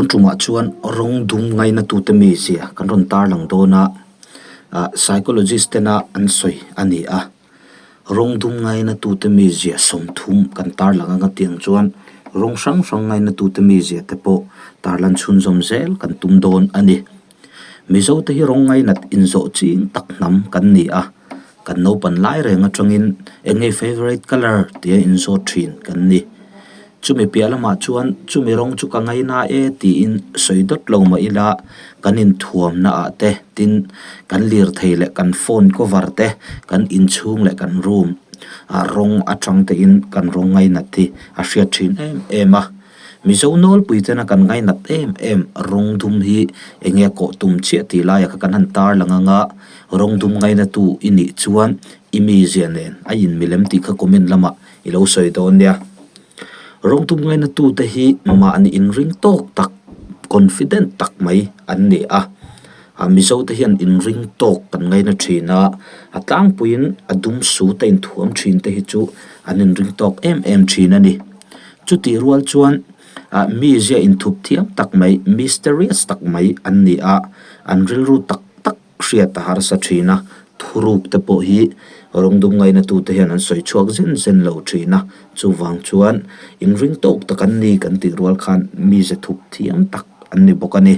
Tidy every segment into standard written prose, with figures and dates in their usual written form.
Tun tumah chuan rawng dum ngainatute mizia kan rawn tarlang dawn a, ah psychologist tena an sawi a ni a. Rawng dum ngainatute mizia 30 kan tarlang anga tiang chuan rawng hrang hrang ngainatute mizia te pawh tarlan chhunzawm zel kan tum dawn a ni. Mizo te hi rawng ngainat inzawh ching tak hnam kan ni a, kan naupan lai reng atangin eng nge favourite colour tia inzawt thin kan ni. Chumi piah lamah chuan chumi rawng chu ka ngaina e tiin sawi dawt lo mah ila kan inthuamna ah te tin kan lirthei leh kan phone cover te kan inchhung leh kan room ah rawng atang te in kan rawng ngainat hi a hriat thin em em a. Mizo nawlpui tena kan ngainat em em rawng dum hi eng nge kawh tum chiah tih laiah kha kan han tarlang anga rawng dum ngainatu i nih chuan i mizia nen a inmilem tih kha comment lamah I lo sawi dawn nia. Rawngtum ngainatute hi mahni inring tawk tak, confident tak mai an ni a. A Mizote hian inring tawk kan ngaina thin a, a tlangpuiin a dum sut a inthuam thin te hi chu an inring tawk em em thin a ni. Chutih rual chuan ah mizia inthup thiam tak mai, mysterious tak mai an ni a, an rilru tak tak hriat a harsa thin a, thuruk te pawh hi rawngdum ngainatute hian an sawi chhuak zen zen lo thin a, chuvang chuan inring tawk tak an ni kan tih rual khan mize thup thiam tak an ni bawk a ni.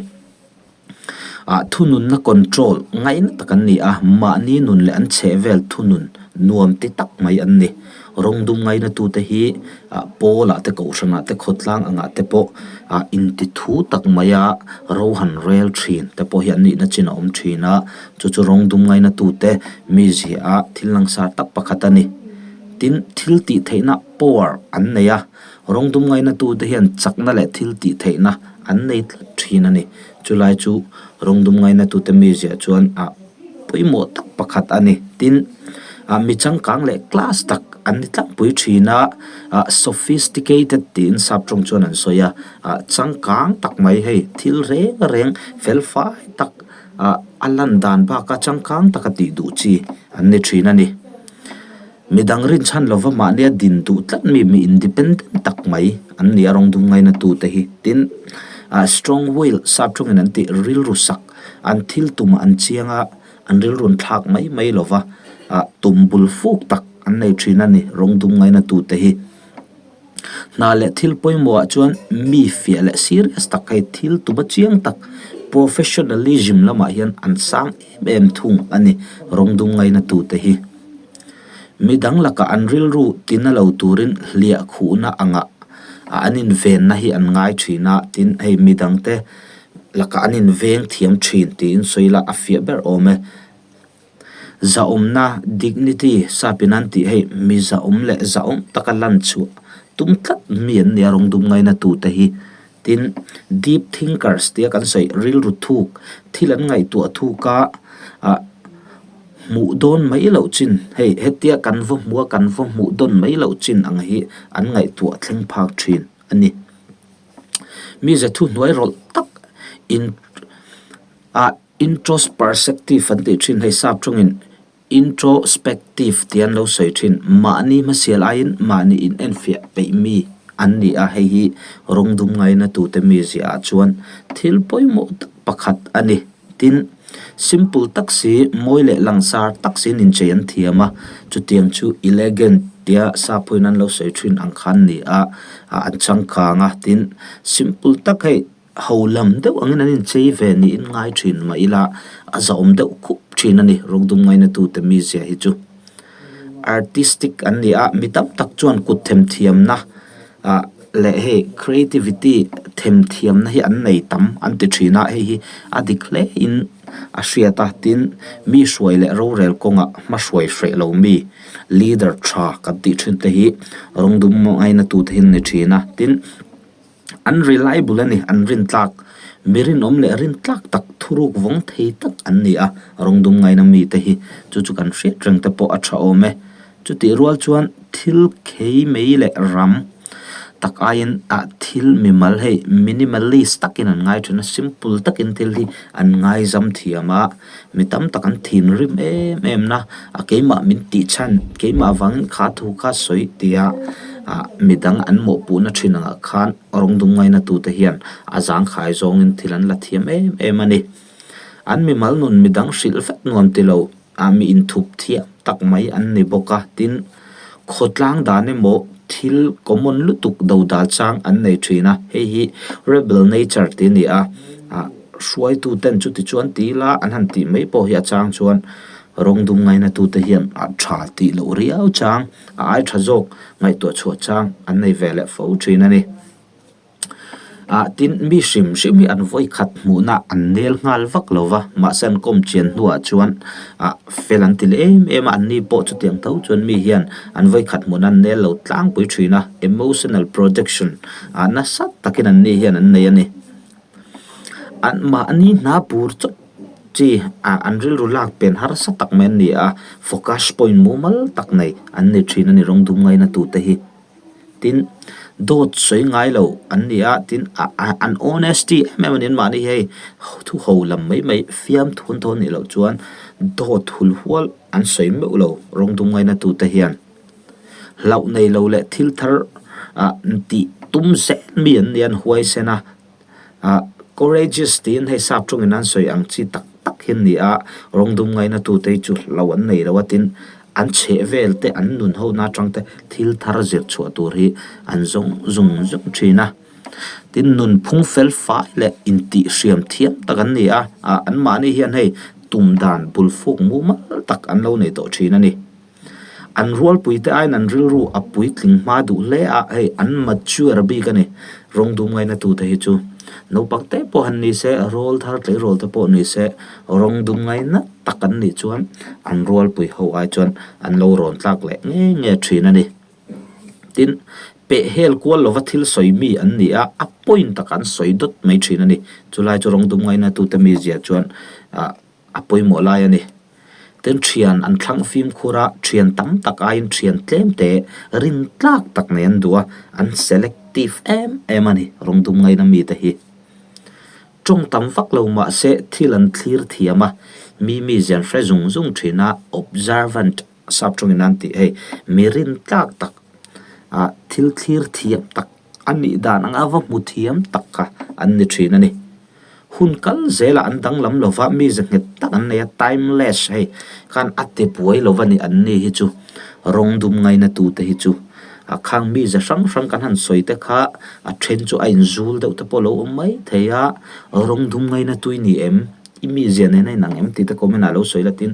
Ah thununna control ngaina tak an ni a, mahni nun leh an chheh vel thunun nuam ti tak mai an ni. Rawngdum ngainatute hi ah Paul-ah te Kohhranah te khawtlang angah te pawh ah inti thu tak maia ro han rel thin te pawh hi an nihna chin a awm thin a, chu chu rawngdum ngainatute mizia ah thil langsar tak pakhat a ni. Tin, thil tih theihna power an nei a, rawngdum ngainatute hian chakna leh thil tih theihna an nei tlat thin a ni. Chulai chu rawngdum ngainatute mizia chuan ah pawimawh tak pakhat a ni. Tin, ah mi changkang leh class tak an ni tlangpui thin a, ah sophisticated tiin sap tawng chuan an sawi a, ah changkang tak mai hei thil reng reng fel fai tak ah a lan dan baka changkang taka tih duh chi an ni thin a ni. Midang rinchhan lova mahnia din duh tlat mi mi independent tak mai an ni a rawng dum ngaina tute hi. Tin, ah strong will sap tawngin an tih rilru sak an thil tum an chiang a, an rilrun thlak mai mai lova, ah tum bul fuk tak an nei thin a ni rawng dum ngaina tute hi. Hna leh thil pawimawhah chuan mi fiah leh serious tak hei thil tuma chiang tak professionalism lamah hian an sang em em thung a ni rawng dum ngaina tute hi. Midang lakah an rilru tina lo turin hliah khuhna angah an invenna hi an ngai thin a, tin hei midangte lakah an inveng thiam thin tiin sawi ila a fiah ber awm e. Zahawmna, dignity, sapin an tih hei mi zahawm leh zahawm taka lan chhuah tum tlat mi an nia rawng dum ngaina tute hi. Tin, deep thinkers tia kan sawi rilru thuk, thil an ngaihtuah thuk a, ah hmuh dawn mai loh chin hei hetia kan va hmu a kan va hmuh dawn mai loh chin ang hi an ngaihtuah thleng phak thin a ni. Mi ze thuhnuai rawlh tak in ah. Introsperceptive an tih thin hei sap tawngin introspective tih an lo sawi thin. Mahni hmasial aiin mahni in enfiah peih mi an ni a, hei hi rawng dum ngaina tute mizia ah chuan thil pawimawh tak pakhat a ni. Tin, simple tak si, mawi leh langsar tak siin inchei an thiam a, chutiang chu elegant tia sap pawhin an lo sawi thin ang khan ni a, an changkang a. Tin, simple tak hei. Ho lam deuh angin an inchei ve niin ngai thin mah ila a zahawm deuh khup thin a ni Rukdum ngainatute mizia hi chu. Artistic an ni a, mi tam tak chuan kut themthiamna ah leh hei creativity themthiamna hi an nei tam an ti thin a, hei hi a dik hle in a hriat a, tin mi hruai leh rorel kawngah hma hruai hreh lo mi leader tha kan tih thin te hi Rungdum ngainatute hi an ni thin a, tin. An reliable a ni, an rintlak. Mi rinawm leh rintlak tak thuruk vawng thei tak an ni a, rawngdum ngaina mite hi chu chu kan hriat reng te pawh a tha awm e. Chutih rual chuan thil khei mai leh ram tak aiin ah thil mimal hei minimalist takin an ngai thin a, simple takin thil hi an ngaizam thiam a, mi tam tak an thinrim em em na, a keimah min tih chhan, keimah avangin kha thu kha sawi tia. Ah midang an mawhpuhna thin angah khan rawng dum ngaina tute hian a zangkhai zawngin thil an la thiam em em a ni. An mimal nun midang hrilh vek nuam ti lo ah mi inthup thiam tak mai an ni bawk a, tin khawtlang dan emaw thil common lutuk do dal chang an nei thin a, hei hi rebel nature tih a ni a, ah hruaitu ten chuti chuan ti ila an han tih mai pawh hi a chang chuan rawng dum ngaina tute hian a tha tih loh riau chang a ai tha zawk ngaihtuah chhuah chang an nei ve leh fo thin a ni. Ah tin mi hrim hrim hi an vawi khat hmuhna an nel nghal vak lo va, mahse an kawm chian hnuah chuan ah fel an ti leh em em a, anni pawh chutiang tho chuan mi hian an vawi khat hmuhna an nel lo tlangpui thin a, emotional projection ah nasa takin anni hian an nei a ni. An mahni hna bur chawp chi ah an rilru lak pen harsa tak mai an ni a, focus point mumal tak nei an ni thin a ni rawng dum ngaina tute hi. Tin, dawt sawi ngai lo an ni a, tin an honesty em em a ni an mahni hei thu ho lam mai mai fiam thun tho nih loh chuan dawt hul hual an sawi meuh lo rawng dum ngaina tute hian hlauh nei lo leh thil thar ah tih tum zel mi an ni a an huaisen a. Ah courageous tiin hei sap tawngin an sawi ang chi tak tak hi an ni a, rawng dum ngaina tute hi chu hlo an nei lo a tin an chheh vel te an nun ho na atang te thil thar zir chhuah tur hi an zawng zung zung thin a, tin nun phung fel fai leh intih hriam thiam tak an ni a, ah an mahni hian hei tum dan bul fuk mumal tak an lo nei tawh thin a ni. An rualpuite aiin an rilru a puitling hma duh hle a, hei an mature bik a ni. Rawng dum ngaina tute hi chu naupang te pawh han ni se, rawl thar tleirawl te pawh ni se, rawng dum ngaina tak an nih chuan an rualpui ho ai chuan an lo rawn tlak leh nge nge thin a ni. Tin, peh hel kual lova thil sawi mi an ni a, a point tak an sawi dawt mai thin a ni. Chulai chu rawng dum ngaina tute mizia chuan ah a pawimawh lai a ni. Tin thian an thlang fimkhur a, thian tam tak aiin thian tlem te rin tlak tak nei an duh a, an selective em em a ni rawng dum ngaina mite hi. Tawng tam vak lo mahse thil an thlir thiam a, mi mizian hre zung zung thin a, observant sap tawngin an tih hei mi rin tlak tak ah thil thlir thiam tak a nih dan anga va hmu thiam tak kha an ni thin a ni. Hun kal zelah an danglam lova, mi ze nghet tak an nei a, timeless hei khan a ti buai lova ni an ni hi chu rawng dum ngaina tute hi chu a khang mi ze hrang hrang kan han sawi te kha a then chu a inzul deuh te pawh a lo awm mai thei a, rawng dum ngaina tui ni em i mizia nen a inang em tih te comment ah lo sawi la tin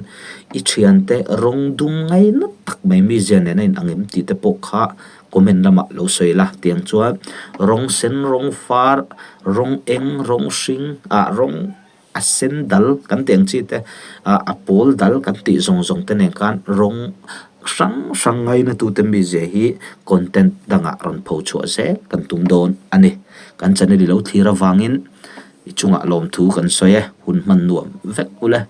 i thiante rawng dum ngaina tak mai mizia nen a inang em tih te pawh kha comment lamah lo sawi la tiang chuan rawng sen rawng far rawng eng rawng hring ah rawng a sen dal kan tih ang chi te ah a pawl dal kan tih zawng zawng te nen khan rawng hrang hrang ngaina tute mizia hi content dangah rawn pho chhuah zel kan tum dawn a ni kan channel i lo thlir avangin i chungah lawmthu kan sawi e hun hman nuam vek ule.